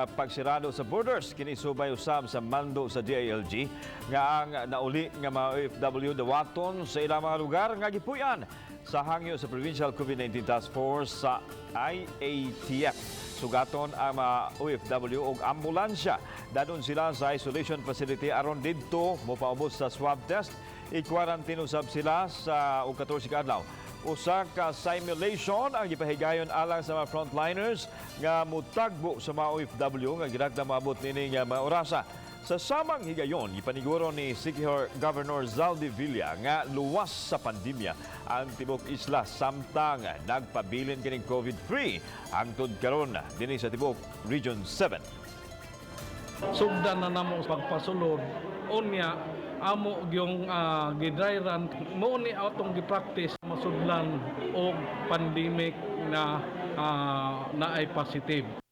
Pagsirado sa borders kini subay usab sa mando sa DILG nga ang nauli nga mga OFW dawaton sa ilang mga lugar nga gipuy-an sa hangyo sa Provincial COVID-19 Task Force sa IATF. Sugaton ang mga OFW og ambulansya. Dadon sila sa isolation facility aron didto mopaubos sa swab test. I-quarantine usab sila sa og 14 ka adlaw. Usa ka simulation ang gipahigayon alang sa mga frontliners nga mutagbo sa mga OFW nga girakda maabot nining mga orasa. Sa samang higayon, gipaniguro ni Siquijor Governor Zaldy Villa nga luwas sa pandemya ang tibok isla samtang nagpabilin kining COVID-free hangtod karon dinhi sa tibok Region 7. Sugdan na namo pagpasulod, unya amo yung gi-dry run mo ni atong gi-practice masudlan og pandemic na naay positive.